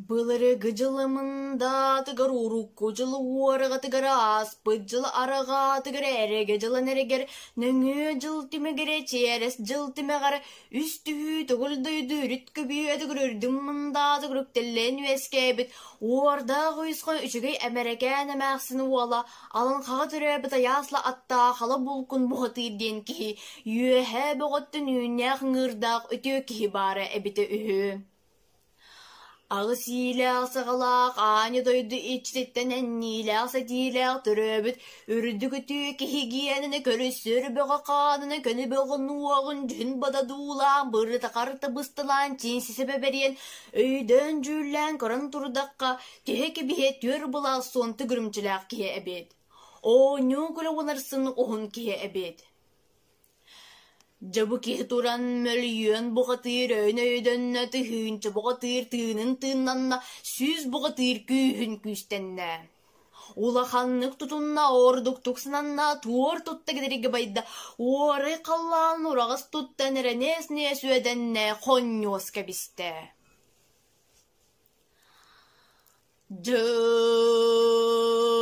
Былыргы дьылы мындаатыгар, урукку дьылы уораҕатыгар, ааспыт дьылы арҕаатыгар, эрэгэ дьылын эригэр, нөҥүө дьыл түмүгэр, чиэрэс дьыл түмэҕэр, үс түһүү төгүл дойду үрүт көбүөтүгэр үрдүк мындаатыгар үктэллээн үөскээбит уордаах уйусхан үчүгэй эмэрэкээн эмээхсин уола Алыҥхаҕа төрөөбүт айаасла аттаах ала булкун бухатыыр диэн киһи үөһээ бөҕөттөн үүннээх ыҥыырдаах үтүө киһи баара эбитэ үһү. Аҕыс иилээх-саҕалаах аанньа дойду иччититтэн энниилээх-сэтиилээх төрөөбүт үрдүк үтүө киһи гиэнини көрүсүр бөҕө хаанынан көнө бөҕө нуоҕун дьүһүн бододуулаан бырыта-харыта бысталаан чинсисэбэ бэриэн өйдөөн-дьүүллээн көрөн турдахха түһэ кэбиһэ түөр былаас суон төгүрүмчүлээх киһи эбит. Оонньуу күлэ уонарсын уһун киһи эбит. Дьэ бу киһи туран мөлүйүөн бухатыыр өйүн өйдөннө, тыһыынча бухатыыр тыынын тыыннанна, 100 бухатыыр күүһүн күүстэннэ. Улаханнык тутунна, ордуктук сананна, туор тутта кэдэрги байда, уорай халлаан ураҕас туттан эрэнээс-нээс үөдэннэ, хонньуос кэбистэ. Сөбүлүгүн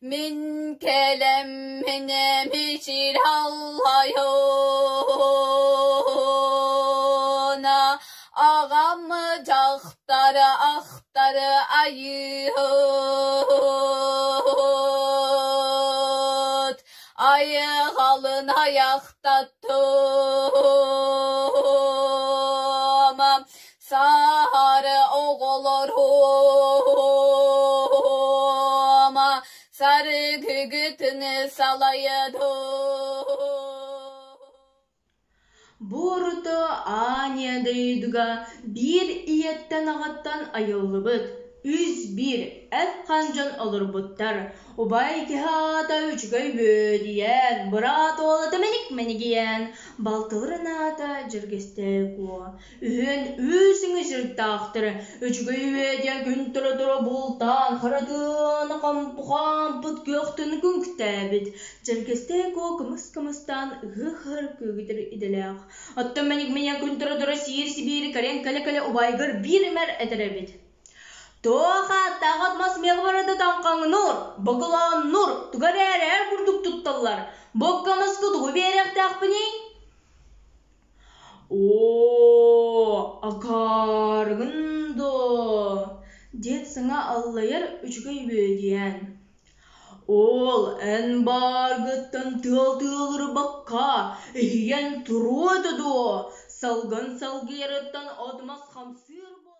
Мин кэлэммин мичил аллайона аҕам дьахтар ахтар айыыһыт айыҕалын айахтаттым саһары оҕолорум саргыгытын салайдым Бу орто Аня дойдуга биир ийэттэн-аҕаттан айыллыбыт, 301 эт-хаан дьон олорбуттар. Убай киһи аата үчүгэй Үөдүйээн, быраат уола Мэник Мэнигийээн, балтыларын аата Дьэргэстэй Куо. Үһүөн үс ыҥырыктаахтар, үчүгэй үөдүйэн күн тура-тура бултаан, харатыаны хампыт күөхтүн күҥктээбит, Дьэргэстэй Куо кымыс-кымыстаан ыһыах-ыһар күөгүтэр идэлээх. Оттон Мэник-Мэйэ күн тура-тура сиир сибиири кэлэн кэлэ-кэлэ убайгар биир эмэр этэр эбит. Туох ааттаах от-мас миэхэ барыта тоҥхоҥнуур, бокулооннуур, тугу эрэ эрэр курдук тутталлар. Буоккамаска тугу биэриэхтээхпиний? Оо, акаарыгын дуо? диэн саҥа аллайар үчүгэй Үөдүйээн. Ол эн бааргыттан тыал тыалырбакка иһийэн туруо этэ дуо, салгын салгыйарыттан от-мас хамсыыр буолла.